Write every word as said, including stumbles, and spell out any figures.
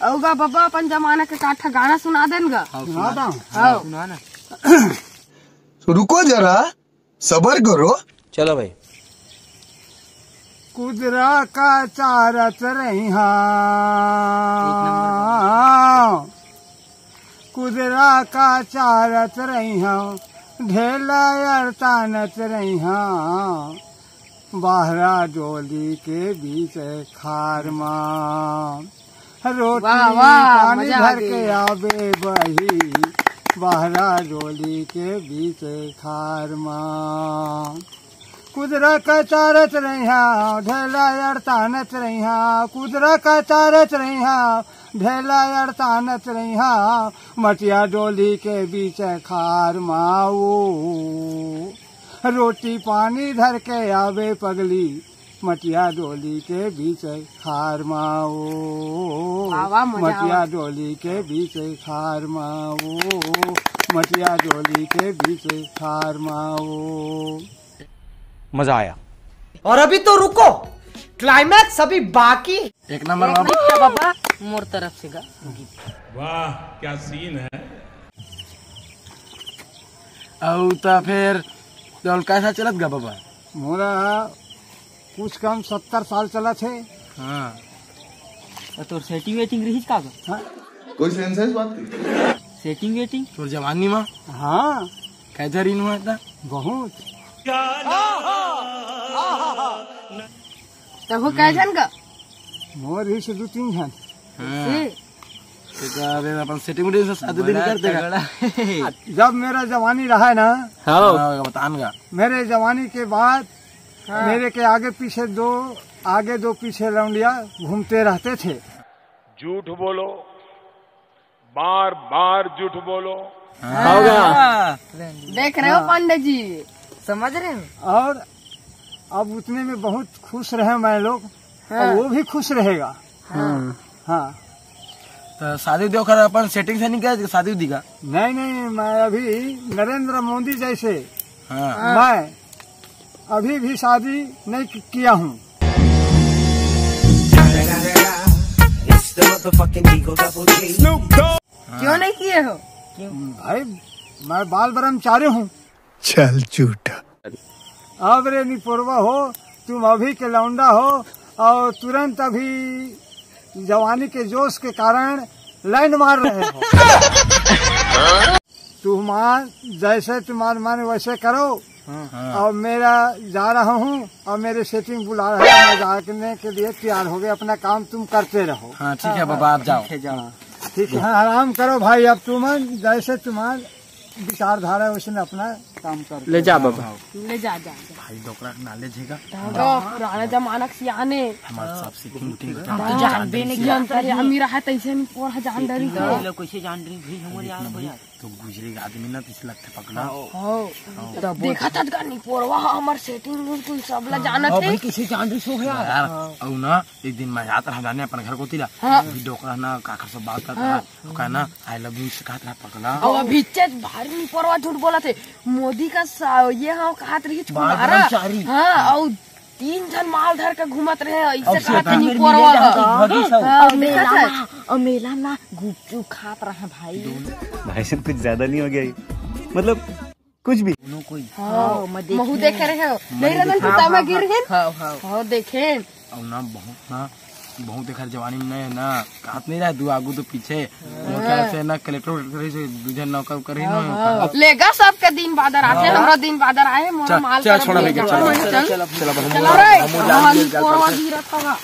अउ गा बबा, अपन जमाना के काठा गाना सुना देन गा। हाँ, सुना दा। हाँ। सुना ना। रुको जरा, सबर करो। चलो भाई। कुदरा का चारत रही हाँ, कुदरा का चारत रही हाँ, ढेला अड़तानत रही हाँ, बाहरा डोली के बीच खार मा। रोटी वाह, वाह, पानी मजा आ भर गई। के आवे बही, बाहरा डोली के बीच खार मा। कुदरा का चारत रही हाँ, ढेला अड़तानत रही हाँ, कुदरा का चारत रही हाँ, ढेला अड़तानत रही हाँ, मटिया डोली के बीच खार माओ। रोटी पानी धर के आवे पगली, मटिया डोली के बीच खार माओ। वाह, वाह, मजा मटिया आवा। डोली के बीच खार माओ, मटिया डोली के बीच खार माओ। मजा आया। और अभी तो रुको, क्लाइमैक्स अभी बाकी। एक नंबर बाबा। बाबा, मोर तरफ से गा। वाह, क्या सीन है। अउ त फेर तोल कैसा चलत गा बाबा? मोरा कुछ कम सत्तर साल चलत हे। हाँ। त तोर सेटिंग वेटिंग रहीस का गा? हाँ। कोई सेंस है इस बात की? Setting waiting? तोर जवानी मा? हाँ। कैसा रीन हुआ था? बहुत। तब वो कै झन का? मोर ही से दू तीन झन। हाँ। से? तो क्या रे, अपन सेटिंग वेटिंग से शादी दिन बड़ा कर देगा। तगड़ा है। जब मेरा जवानी रहा है ना, हाँ। हाँ, बतान का। मेरे जवानी के बाद हाँ। मेरे के आगे पीछे दो, आगे दो पीछे लौंडिया घूमते रहते थे। झूठ बोलो, बार बार झूठ बोलो। हाँ। होगा। देख रहे हो हाँ। पांडे जी, समझ रहे हो? और अब उतने में बहुत खुश रहे मैं लोग, हाँ। और वो भी खुश रहेगा। हाँ। हाँ। तो शादी उदी ओकर अपन सेटिंग से नहीं किया, शादी उदी का? नहीं, नहीं, मैं अभी नरेंद्र मोदी जैसे हाँ। मैं अभी भी शादी नहीं कि-, किया हूँ। क्यों नहीं किए हो? भाई, मैं बाल ब्रह्मचारी हूँ। चल झूठा। अब रे निपोरवा हो, तुम अभी के लौंडा हो और तुरंत अभी जवानी के जोश के कारण लाइन मार रहे हो। तुम जैसे तुम्हारे मन वैसे करो। हाँ। और मेरा जा रहा हूँ और मेरे सेटिंग बुला रहा है, मैं जाने के लिए तैयार हो गए। अपना काम तुम करते रहो। हाँ, ठीक है बाबा, आप जाओ। ठीक है, जाओ। ठीक है, आराम करो भाई। अब तुम जैसे तुम्हारा विचारधारा है, वैसे अपना काम कर ले जा बाबा। ले जा, जा, जा। भाई डोकरा के ना ले जेगा। तो पुराना जमाना के सियाने। हमार सब सेटिंग उटिंग हाँ। जान दे नहीं ये अंतर्यामी रहा, तैसे नहीं पोर जान डरी। कैसे जान रही भाई, हमर यार। तो गुजरे आदमी ना, तैसे लगथे पकड़ा। हाँ। देखा था का निपोरवा, हमर सेटिंग बिल्कुल सब ला जानत हे। कैसे जान रही सो यार। यार, अउ ना, एक दिन मैं जात रहा जाने अपन घर कोती ला। हाँ। अभी डोकरा ना काकर से बात करत रहा। हाँ। कहना, "I love you" से कहत रहा पकड़ा। अउ अभी चेत भारी निपोरवा झूठ बोलत हे। मोदी का सा-, ये हाँ कहत रही बाल कुमारा। ब्रह्मचारी। हाँ, अउ तीन झन माल धर के घूमत रहे, ऐसे अउ कहत सेटिंग में निपोरवा मिले ह। जाते भगी सब। हाँ, अउ देखा मेला था। ना, अउ मेला ना गुपचुप खात रहे भाई। भाई साहब, कुछ ज्यादा नहीं हो गया ये? मतलब, कुछ भी। दोनों कोई। हाँ, हाँ, मैं महू देखे। देखे रहे हो। नहीं रतन, हाँ, पिता में हाँ, गिर हाँ, हिन। हाँ, हाँ। हाँ, देखे। अउ ना बहुत ना, बहुत एकर जवानी में नहीं है ना, कहत नहीं रहा, दू आगू दू पीछे। हाँ। मोर ख्याल से ना कलेक्टर, कलेक्टर से दू झन नौकर उकर ही हाँ, ना हाँ। होकर। लेगा सबके दिन बादर आथे, हाँ। हमरा दिन बादर आए, मोर चल, माल चल, करम छोड़ा लेगा। भैया, चल, चल, चल, चल, चल, अब हम चलो रे, हम जान मोहन गेल, चल, कोरवा चल। गिरत हवा।